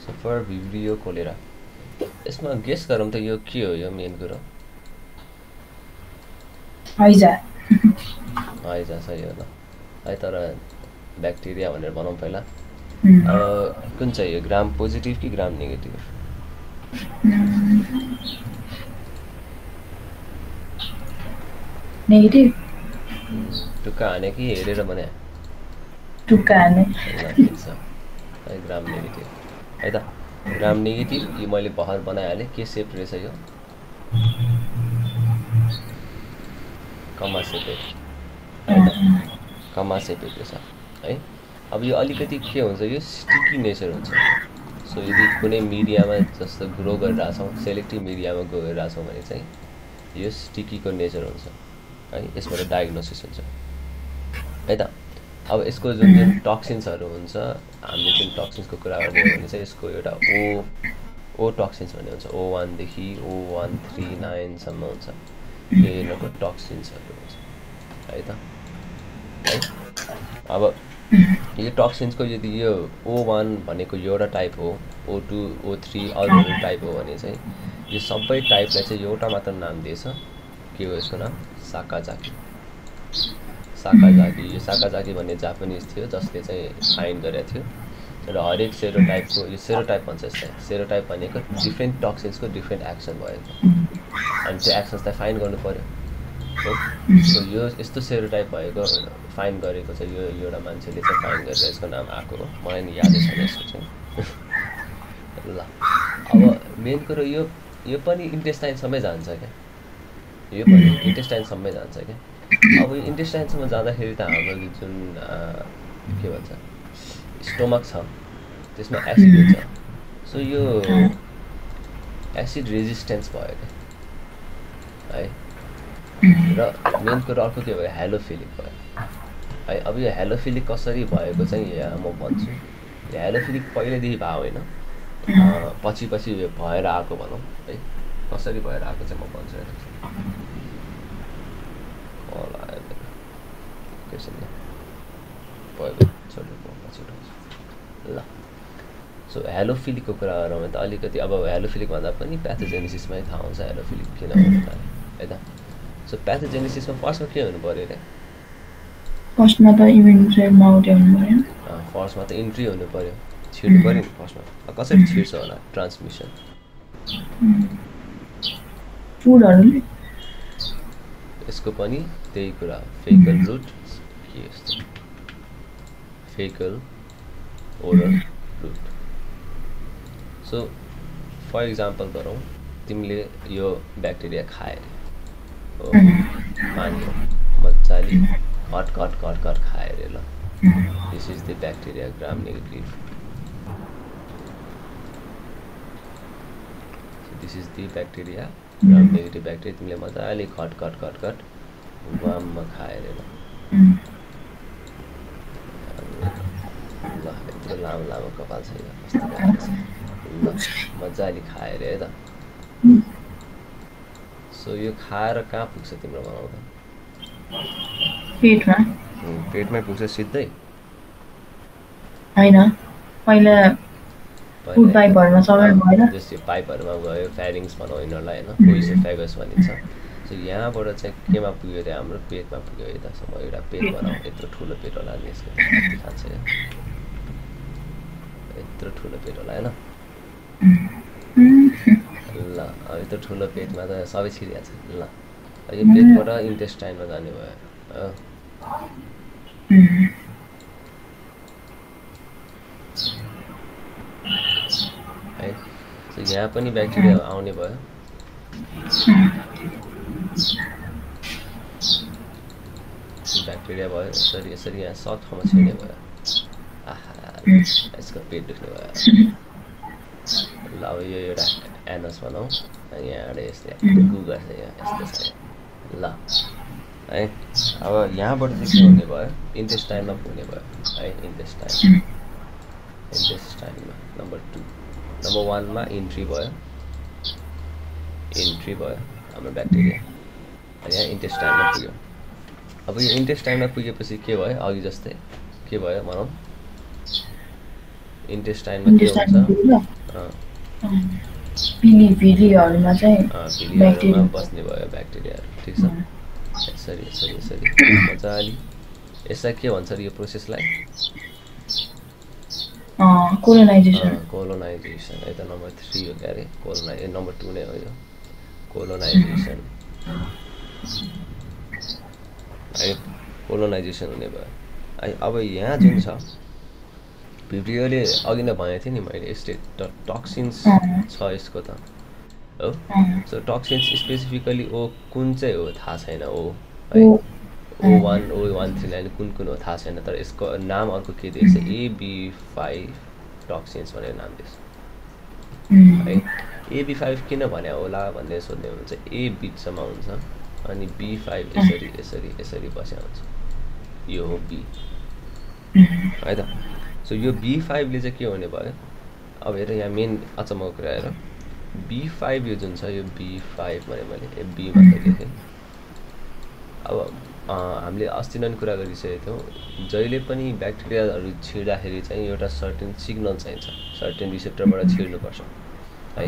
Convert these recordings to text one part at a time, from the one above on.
So for Vibrio cholera यसमा guess गरौँ त यो के हो यो मेन कुरो हैजा हैजा सही हो ल है तर ब्याक्टेरिया भनेर बनाउँ पहिला अब कुन चाहिँ यो ग्राम पोजिटिभ कि ग्राम नेगेटिभ नेगेटिभ टुक्का हाने कि हेरेर भने टुक्का हाने ल ठिक छ है ग्राम नेगेटिभ है त ग्राम नेगेटिभ यो मैले भर्खर बनाइहालेँ के सेप रहेछ यो कमा सेपेड है त कमा सेपेड रहेछ है अब यो अलिकति के हुन्छ यो स्टिकी नेचर हुन्छ सो यदि कुनै मिडियामा जस्तो ग्रो गरिरहेछौँ सेलेक्टिभ मिडियामा ग्रो गरिरहेछौँ भने चाहिँ यो स्टिकीको नेचर हुन्छ है यसबाट डायग्नोसिस हुन्छ है त अब यसको जुन जुन टक्सिन्सहरू हुन्छ हामीले जुन टक्सिन्सको कुरा गर्ने हो भने चाहिँ यसको एउटा ओ टक्सिन्स भन्ने हुन्छ O1 देखि O139 सम्म हुन्छ यो यिनीहरूको टक्सिन्सहरू हुन्छ है त है अब यो टक्सिन्सको यदि यो O1 भनेको एउटा टाइप हो O2 O3 अरूहरू टाइप हो भने चाहिँ यो सबै टाइपलाई चाहिँ एउटा मात्र नाम दिएछ के हो यसको नाम साकाजाकी साकाजाकी यो साकाजाकी भन्ने जापानिज थियो जसले चाहिँ फाइन्ड गरेको थियो र हरेक सेरोटाइपको यो सेरोटाइप भन्छ यसलाई सेरोटाइप भनेको डिफ्रेन्ट टक्सिन्सको डिफ्रेन्ट एक्सन भएको अनि त्यो एक्सन्सलाई फाइन्ड गर्नु पऱ्यो हो सो यो यस्तो सेरोटाइप भएको फाइन्ड गरेको चाहिँ यो एउटा मान्छेले चाहिँ फाइन्ड गरेर यसको नाम आएको हो मलाई नि यादै छैन यसको चाहिँ ल अब मेन कुरो यो पनि इन्टेस्टाइनसम्मै जान्छ क्या यो पनि इन्टेस्टाइनसम्मै जान्छ क्या अब यो इन्टेस्टाइनसम्म जाँदाखेरि त हाम्रो जुन के भन्छ स्टोमक छ त्यसमा एसिड हुन्छ सो यो एसिड रेजिस्टेन्स भयो क्या है र मेन कुरो अर्को के भयो हेलोफिलिक भयो है अब यो हेलोफिलिक कसरी भएको चाहिँ यहाँ म भन्छु यो हेलोफिलिक पहिल्यैदेखि भएको होइन पछि पछि भएर आएको भनौँ है कसरी भएर आएको चाहिँ म भन्छु ल सो हेलोफिलिकको कुरा गरौँ भने त अलिकति अब हेलोफिलिक भन्दा पनि प्याथोजेनेसिसमै थाहा हुन्छ हेलोफिलिक किन हुनु त है त सो प्याथोजेनेसिसमा फर्स्टमा के हुनु पऱ्यो अरे फर्स्टमा त इभेन्ट माउन्ट हुनु पर्यो फर्स्टमा त इन्ट्री हुनु पऱ्यो छिर्नु पऱ्यो नि फर्स्टमा कसरी छिर्छ होला ट्रान्समिसन फुडहरूले यसको पनि त्यही कुरा फेकल रुट के यस्तो faecal oral route so for example गरौँ तिमीले यो ब्याक्टेरिया खायो अरे हो पानी हो मजाले घट घट घट घट खायो अरे ल this is the bacteria gram negative this is the bacteria gram negative bacteria तिमीले मजाले घट घट घट घट वाममा खायो अरे ल यत्रो लामो लामो कपाल छ यो कस्तो ल मजाले खायो अरे है त सो यो खाएर कहाँ पुग्छ तिम्रो बनाउँदा पेटमै पुग्छ सिधै होइन पहिला फुड पाइपहरुमा सबै भएर जस्तै पाइपहरुमा गयो फ्यारिङ्स भनौँ यिनीहरूलाई होइन ओइसोफेगस भनिन्छ सो यहाँबाट चाहिँ केमा पुग्यो अरे हाम्रो पेटमा पुग्यो है त सो एउटा पेट बनाऊ यत्रो ठुलो पेट होला नि यसको खान्छ यत्रो ठुलो पेट होला होइन ल अब यत्रो ठुलो पेटमा त सबै छिरिहाल्छ ल यो पेटबाट इन्टेस्टाइनमा जाने भयो है सो यहाँ पनि ब्याक्टेरिया आउने भयो ब्याक्टेरिया भयो यसरी यसरी यहाँ सब ठाउँमा छिर्ने भयो आहा यसको पेट दुख्ने भयो ल अब यो एउटा एनस भनौँ यहाँबाट यस्तै गु गर्छ यहाँ यस्तो छ ल है अब यहाँबाट चाहिँ के हुने भयो इन्टेस्टाइनमा पुग्ने भयो है इन्टेस्टाइनमा नम्बर 2 नम्बर 1 मा इन्ट्री भयो हाम्रो ब्याक्टेरिया यहाँ इन्टेस्टाइनमा पुग्यो अब यो इन्टेस्टाइनमा पुगेपछि के भयो अघि जस्तै के भयो भनौँ इन्टेस्टाइनमा के हुन्छ भिलीहरूमा चाहिँ भिलीहरूमा बस्ने भयो ब्याक्टेरियाहरू ठिक छ यसरी यसरी यसरी मजाले यसलाई के भन्छ यो प्रोसेसलाई कोलोनाइजेसन है त नम्बर 3 हो क्या अरे नम्बर 2 नै हो यो कोलोनाइजेसन है कोलोनाइजेसन हुने भयो है अब यहाँ जुन छ भिब्रियोले अघि नै भनेको थिएँ नि मैले यस्तै टक्सिन्स छ यसको त हो सो टक्सिन्स स्पेसिफिकली कुन चाहिँ हो थाहा छैन है O1 O139 कुन हो थाहा छैन तर यसको नाम अर्को के दिएछ AB5 टक्सिन्स भनेर नाम दिएछ है AB5 किन भने होला भन्ने सोध्ने हुन्छ A बिचमा हुन्छ अनि B5 यसरी यसरी यसरी बस्या हुन्छ यो हो B है त सो यो B5 ले चाहिँ के हुने भयो अब हेर यहाँ मेन अचम्मको कुरा हेर B5 यो जुन छ यो B5 भने मैले B मात्र लेखेँ अब हामीले अस्ति नै कुरा गरिसकेको थियौँ जहिले पनि ब्याक्टेरियाहरू छिर्दाखेरि चाहिँ एउटा सर्टेन सिग्नल चाहिन्छ सर्टेन रिसेप्टरबाट छिर्नुपर्छ है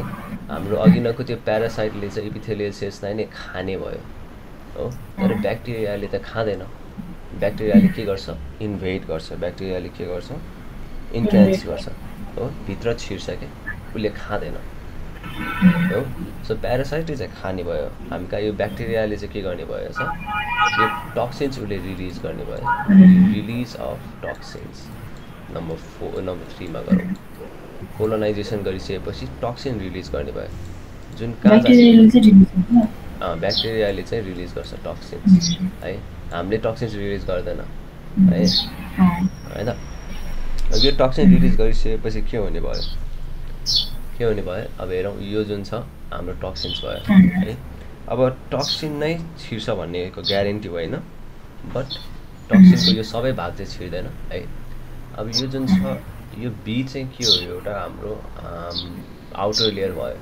हाम्रो अघि नको त्यो प्यारासाइटले चाहिँ इपिथेलियल सेल्सलाई नै खाने भयो हो तर ब्याक्टेरियाले त खाँदैन ब्याक्टेरियाले के गर्छ इन्भेड गर्छ ब्याक्टेरियाले के गर्छ इन्ट्रान्स गर्छ हो भित्र छिर्छ के उसले खाँदैन हो सो प्यारासाइटले चाहिँ खाने भयो हामीका यो ब्याक्टेरियाले चाहिँ के गर्ने भयो छ यो टक्सिन्स उसले रिलिज गर्ने भयो रिलिज अफ टक्सिन्स नम्बर 3 मा गरौँ कोलोनाइजेसन गरिसकेपछि टक्सिन रिलिज गर्ने भयो जुन ब्याक्टेरियाले चाहिँ रिलिज गर्छ टक्सिन्स है हामीले टक्सिन्स रिलिज गर्दैन है हैन यो टक्सिन रिलिज गरिसकेपछि के हुने भयो अब हेरौँ यो जुन छ हाम्रो टक्सिन्स भयो है अब टक्सिन नै छिर्छ भन्नेको ग्यारेन्टी होइन बट टक्सिनको यो सबै भाग चाहिँ छिर्दैन है अब यो जुन छ यो बी चाहिँ के हो एउटा हाम्रो आउटर लेयर भयो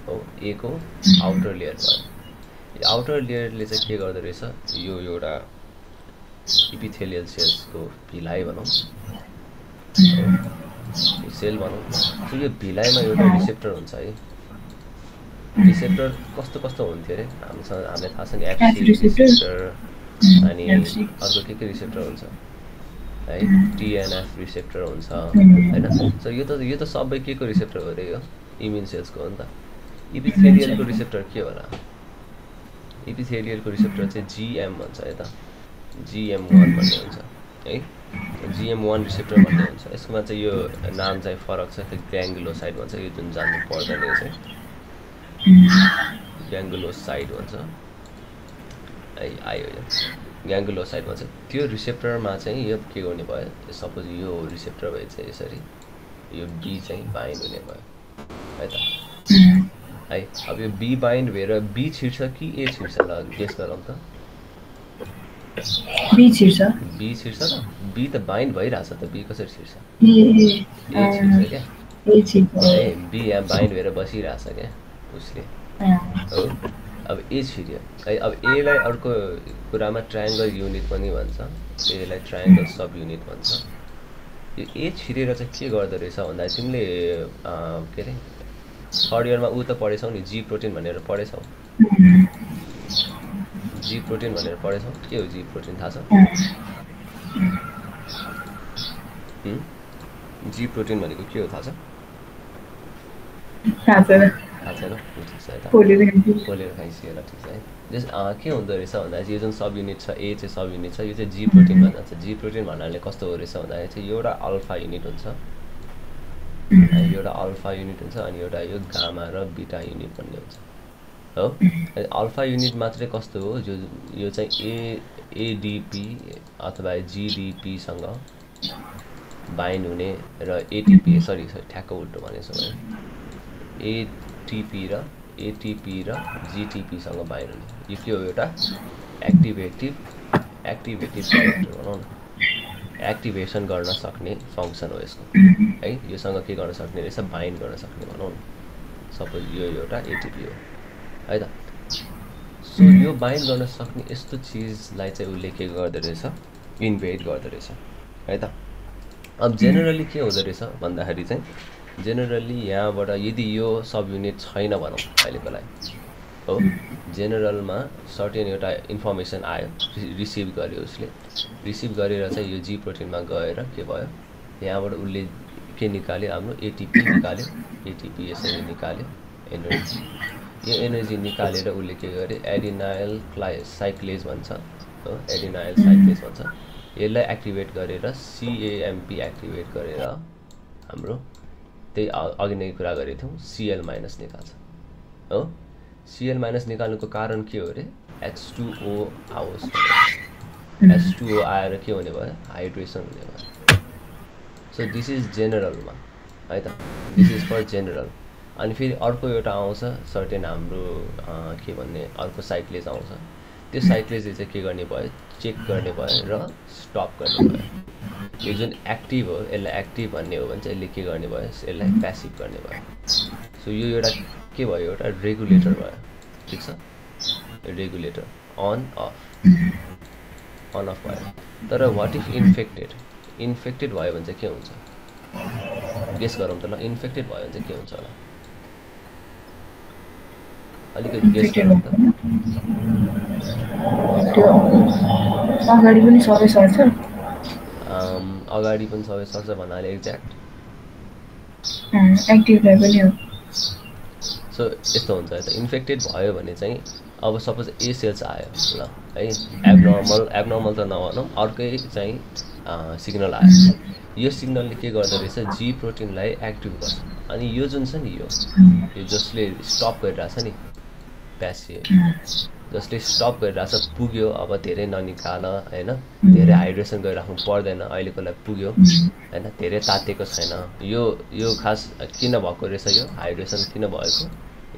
हो ए को आउटर लेयर भयो यो आउटर लेयरले चाहिँ के गर्दो रहेछ यो एउटा इपिथेलियल सेल्सको भिलाइ भनौँ सेल भनौँ यो भिलाइमा एउटा रिसेप्टर हुन्छ है रिसेप्टर कस्तो कस्तो हुन्थ्यो अरे हामीलाई थाहा छ नि एफसी रिसेप्टर अनि अर्को के रिसेप्टर हुन्छ है टिएनएफ रिसेप्टर हुन्छ हैन सो यो त सबै के को रिसेप्टर हो रे यो इम्युन सेल्सको हो नि त इपिथेलियलको रिसेप्टर के होला इपिथेलियलको रिसेप्टर चाहिँ जीएम भन्छ है त GM1 भन्ने हुन्छ है GM1 रिसेप्टर भन्ने हुन्छ यसकोमा चाहिँ यो नाम चाहिँ फरक छ त्यो ग्याङ्गुलोसाइड भन्छ यो जुन जान्नु पर्दैन यो चाहिँ ग्याङ्गुलोसाइड भन्छ है आयो यो ग्याङ्गुलोसाइड भन्छ त्यो रिसेप्टरमा चाहिँ यो के गर्ने भयो सपोज यो रिसेप्टर भए चाहिँ यसरी यो बी चाहिँ बाइन्ड हुने भयो है त है अब यो बी बाइन्ड भएर बी छिर्छ कि ए छिर्छ ल गेस गरौँ त बी छिर्छ त बी त बाइन्ड भइरहेछ त बी कसरी छिर्छ ए छिर्छ क्या ए बी यहाँ बाइन्ड भएर बसिरहेछ क्या उसले हो अब ए छिर्यो है अब एलाई अर्को कुरामा ट्रायङ्गल युनिट पनि भन्छ एलाई ट्रायङ्गल सब युनिट भन्छ यो ए छिरेर चाहिँ के गर्दो रहेछ भन्दा तिमीले के अरे थर्ड इयरमा ऊ त पढेछौ नि जी प्रोटिन भनेर पढेछौ जी प्रोटिन भनेर पढेछौ के हो जी प्रोटिन थाहा छ जी प्रोटिन भनेको के हो थाहा छ थाहा छैन पोलेर खाइसकेर ठिक छ है जस के हुँदो रहेछ भन्दा चाहिँ यो जुन सब युनिट छ ए चाहिँ सब युनिट छ यो चाहिँ जी प्रोटिन भन्छ जी प्रोटिन भन्नाले कस्तो हो रहेछ भन्दाखेरि चाहिँ एउटा अल्फा युनिट हुन्छ एउटा अल्फा युनिट हुन्छ अनि एउटा यो गामा र बिटा युनिट भन्ने हुन्छ हो अल्फा युनिट मात्रै कस्तो हो यो चाहिँ एडिपी अथवा जिडिपीसँग बाइन्ड हुने र एटिपी सरी ठ्याक्क उल्टो भनेछु मैले एटिपी र जिटिपीसँग बाइन्ड हुने यो के हो एउटा एक्टिभेटिभ क्यारेक्टर भनौँ न एक्टिभेसन गर्न सक्ने फङ्सन हो यसको है योसँग के गर्न सक्ने रहेछ बाइन्ड गर्न सक्ने भनौँ न सपोज यो एउटा एटिपी हो है त सो यो बाइन्ड गर्न सक्ने यस्तो चिजलाई चाहिँ उसले के गर्दो रहेछ इन्भेड गर्दो रहेछ है त अब जेनरली के हुँदो रहेछ भन्दाखेरि चाहिँ जेनरली यहाँबाट यदि यो सब युनिट छैन भनौँ अहिलेको लागि हो जेनरलमा सर्टेन एउटा इन्फर्मेसन आयो रिसिभ गर्यो उसले रिसिभ गरेर चाहिँ यो जी प्रोटिनमा गएर के भयो यहाँबाट उसले के निकाल्यो हाम्रो एटिपी निकाल्यो एटिपी यसरी निकाल्यो एनर्जी यो एनर्जी निकालेर उसले के गर्यो एडिनाइल साइक्लेज भन्छ हो एडिनाइल साइक्लेज भन्छ यसलाई एक्टिभेट गरेर CAMP एक्टिभेट गरेर हाम्रो त्यही अघि नै कुरा गरेको थियौँ Cl- निकाल्छ हो Cl- निकाल्नुको कारण के हो अरे H2O आओस् H2O आएर के हुने भयो हाइड्रेसन हुने भयो सो दिस इज जेनरलमा है त दिस इज फर जेनरल अनि फेरि अर्को एउटा आउँछ सर्टेन हाम्रो के भन्ने अर्को साइक्लेज आउँछ त्यो साइक्लेजले चाहिँ के गर्ने भयो चेक गर्ने भयो र स्टप गर्ने भयो यो जुन एक्टिभ हो यसलाई एक्टिभ भन्ने हो भने चाहिँ यसले के गर्ने भयो यसलाई प्यासिभ गर्ने भयो सो यो एउटा के भयो एउटा रेगुलेटर भयो ठिक छ रेगुलेटर अन अफ भयो तर वाट इफ इन्फेक्टेड भयो भने चाहिँ के हुन्छ गेस गरौँ त ल इन्फेक्टेड भयो भने चाहिँ के हुन्छ होला अलिकति गेस गरौँ त अगाडि पनि सबै सर्छ अगाडि पनि सबै सर्छ भन्नाले एक्ज्याक्ट एक्टिभलाई पनि हो सो यस्तो हुन्छ है त इन्फेक्टेड भयो भने चाहिँ अब सपोज ए सेल्स आयो ल है एबनर्मल त नभनौँ अर्कै चाहिँ सिग्नल आयो यो सिग्नलले के गर्दो रहेछ जी प्रोटिनलाई एक्टिभ गर्छ अनि यो जुन छ नि यो जसले स्टप गरिरहेछ नि प्यासिभ जसले स्टप गरिरहेछ पुग्यो अब धेरै ननिकाल हैन धेरै हाइड्रेसन गरिराख्नु पर्दैन अहिलेकोलाई पुग्यो हैन धेरै तातेको छैन यो खास किन भएको रहेछ यो हाइड्रेसन किन भएको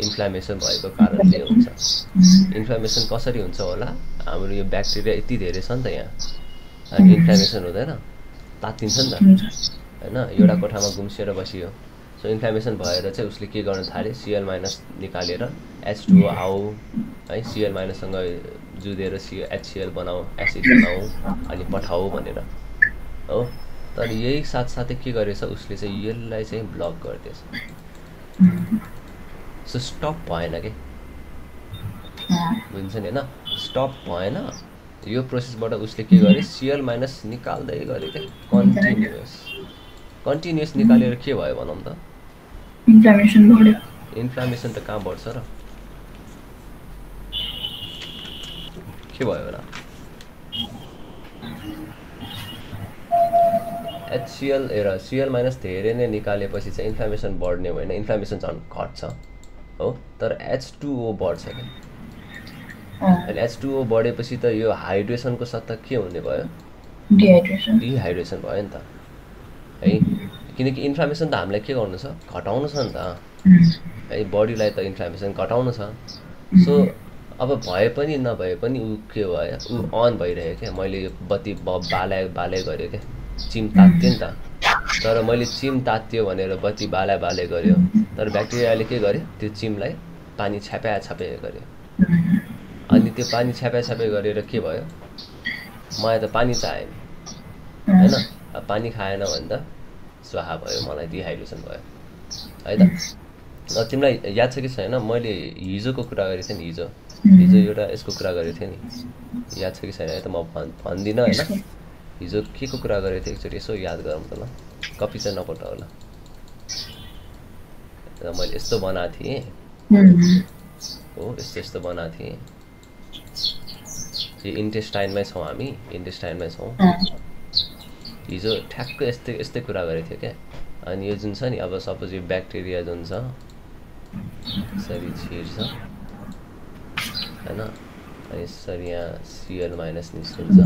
इन्फ्लामेसन भएको कारणले हुन्छ इन्फ्लामेसन कसरी हुन्छ होला हाम्रो यो ब्याक्टेरिया यति धेरै छ नि त यहाँ अनि इन्फ्लामेसन हुँदैन तातिन्छ नि त हैन एउटा कोठामा गुम्सिएर बसियो सो इन्फ्लामेसन भएर चाहिँ उसले के गर्न थाल्यो Cl- निकालेर H2O आऊ है Cl- सँग जुधेर HCl बनाऊ एसिड बनाऊ अनि पठाऊ भनेर हो तर यही साथसाथै के गरेछ उसले चाहिँ यसलाई चाहिँ ब्लक गर्दैछ सो स्टप भएन के बुझ्छ नि हैन स्टप भएन यो प्रोसेसबाट उसले के गरे Cl- निकाल्दै गरे के कन्टिन्युअस निकालेर के भयो भनौँ त इन्फ्लामेसन बढ्यो इन्फ्लामेसन त कहाँ बढ्छ र के भयो होला HCl Cl- धेरै नै निकालेपछि चाहिँ इन्फ्लामेसन बढ्ने होइन इन्फ्लामेसन झन् घट्छ हो तर H2O बढ्छ क्या अनि H2O बढेपछि त यो हाइड्रेसनको सट्टा के हुने भयो डिहाइड्रेसन भयो नि त है किनकि इन्फ्लामेसन त हामीलाई के गर्नु छ घटाउनु छ नि त है बडीलाई त इन्फ्लामेसन घटाउनु छ सो अब भए पनि नभए पनि ऊ के भयो ऊ अन भइरह्यो क्या मैले यो बत्ती बाले गरेँ क्या चिम तात्यो नि त तर मैले चिम तात्यो भनेर बत्ती बाले गर्यो तर ब्याक्टेरियाले के गर्यो त्यो चिमलाई पानी छ्याप्या गर्यो अनि त्यो पानी छ्याप्या गरेर के भयो मलाई त पानी चाहिएन हैन अब पानी खाएन भने त स्वाहा भयो मलाई डिहाइड्रेसन भयो है त तिमीलाई याद छ कि छैन मैले हिजोको कुरा गरेको थिएँ नि हिजो एउटा यसको कुरा गरेको थिएँ नि याद छ कि छैन है त म भन्दिनँ हैन हिजो के को कुरा गरेको थिएँ एकचोटि यसो याद गरौँ त ल कपी चाहिँ नपट होला र मैले यस्तो बनाएको थिएँ हो यस्तो बनाएको थिएँ यो इन्टेस्टाइनमै छौँ हामी इन्टेस्टाइनमै छौँ हिजो ठ्याक्क यस्तै कुरा गरेको थियो क्या अनि यो जुन छ नि अब सपोज यो ब्याक्टेरिया जुन छ यसरी छिर्छ हैन अनि यसरी यहाँ Cl- निस्किन्छ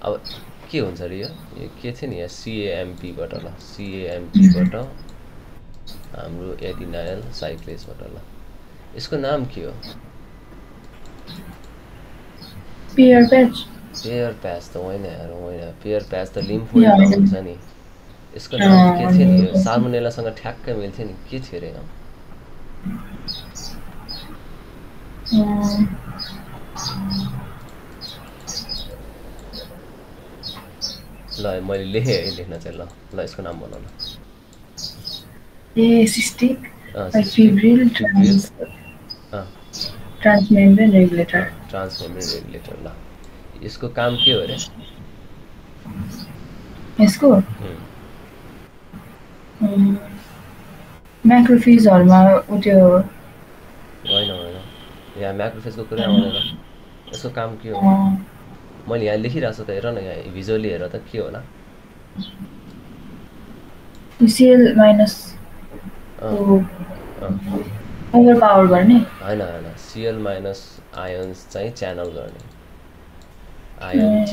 अब के हुन्छ अरे यो के थियो नि यहाँ CAMP बाट ल CAMP बाट हाम्रो एडिनाइल साइक्लेजबाट ल यसको नाम के हो पेयर प्याच त होइन यार होइन पेयर प्याच त लिम्फोइड हुन्छ नि यसको नाम के थियो नि साल्मोनेलासँग ठ्याक्कै मिल्थ्यो नि के थियो रे ल मैले लेखेँ है लेख्न चाहिँ ल यसको नाम भन न cystic cystic fibril fibril transmembrane regulator. Transmembrane regulator ल यसको काम के हो रे यसको म्याक्रोफेजहरुमा त्यो होइन यहाँ म्याक्रोफेजको कुरा आउँदैन यसको काम के हो मैले यहाँ लेखिरहेको छु त हेर न यहाँ भिजुअली हेर त के होला Cl minus ओभरपावर गर्ने होइन Cl माइनस आयन्स चाहिँ च्यानल गर्ने आयन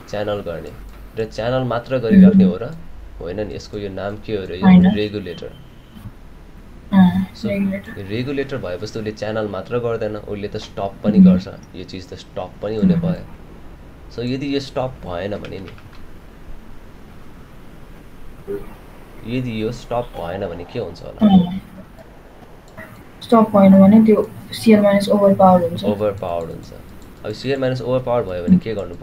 च्यानल गर्ने र च्यानल मात्र गरिराख्ने हो र होइन नि यसको यो नाम के हो र यो रेगुलेटर रेगुलेटर भएपछि उसले च्यानल मात्र गर्दैन उसले त स्टप पनि गर्छ यो चिज त स्टप पनि हुने भयो सो यदि यो स्टप भएन भने नि यदि यो स्टप भएन भने के हुन्छ होला स्टप भएन भने त्यो Cl माइनस ओभरपावर हुन्छ अब Cl माइनस ओभरपावर भयो भने के गर्नु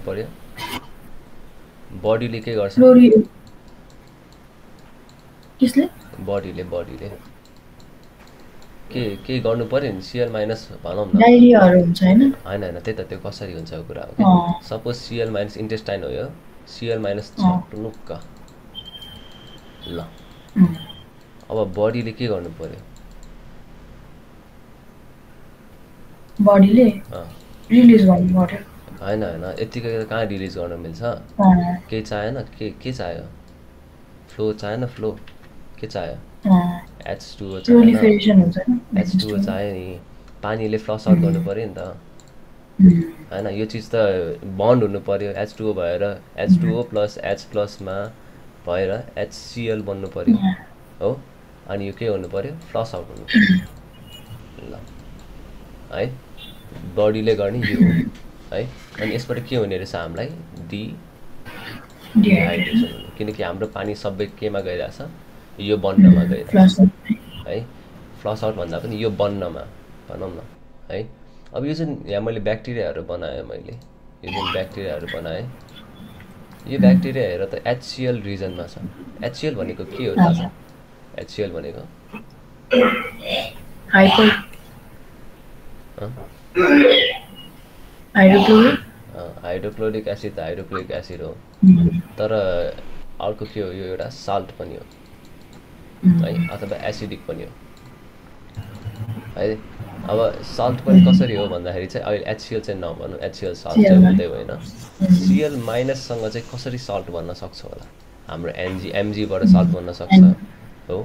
पर्यो बडीले के गर्छ किसले बडीले के गर्नु पर्यो नि Cl माइनस भनौँ न डायरियाहरु हुन्छ हैन हैन त्यही त त्यो कसरी हुन्छ कुरा हो सपोज Cl माइनस इन्टेस्टाइन हो यो Cl माइनस टुनुक्क ल अब बडीले के गर्नु पर्यो बडीले रिलिज गर्नु पर्यो हैन यतिकै कहाँ रिलिज गर्न मिल्छ के चाहिएन के चाहियो फ्लो चाहिएन फ्लो के चाहियो H2O चाहियो नि पानीले फ्लस आउट गर्नु पर्यो नि त हैन यो चीज त बन्ड हुनु पर्यो H2O भएर H2O प्लस H प्लसमा भएर HCl बन्नु पर्यो हो अनि यो के हुनु पर्यो फ्लस आउट हुनु पर्यो ल है बडीले गर्ने यो है अनि यसबाट के हुने रहेछ हामीलाई डिहाइड्रेसन किनकि हाम्रो पानी सबै केमा गइरहेछ यो बन्नमा गइरहेछ है फ्लस आउट भन्दा पनि यो बन्नमा भनौँ न है अब यो जुन यहाँ मैले ब्याक्टेरियाहरू बनाएँ यो ब्याक्टेरिया हेर त HCl रिजनमा छ HCl भनेको के हो थाहा छ HCl भनेको हाइड्रोक्लोरिक एसिड हाइड्रोक्लोरिक एसिड हो तर अर्को के हो यो एउटा साल्ट पनि हो है अथवा एसिडिक पनि हो है अब साल्ट पनि कसरी हो भन्दाखेरि चाहिँ अहिले HCl चाहिँ नभनौँ HCl साल्ट चाहिँ हुँदै होइन Cl माइनससँग चाहिँ कसरी साल्ट भन्न सक्छ होला हाम्रो Mgबाट साल्ट भन्न सक्छ हो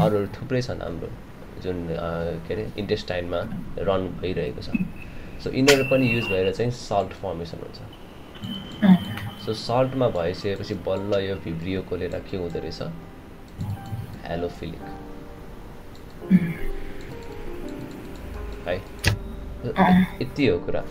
अरू थुप्रै छन् हाम्रो जुन के अरे इन्टेस्टाइनमा रन भइरहेको छ सो यिनीहरू पनि युज भएर चाहिँ साल्ट फर्मेसन हुन्छ सो साल्टमा भइसकेपछि बल्ल यो भिब्रियो कोलेरा के हुँदो रहेछ एलोफिलिक है यति हो कुरा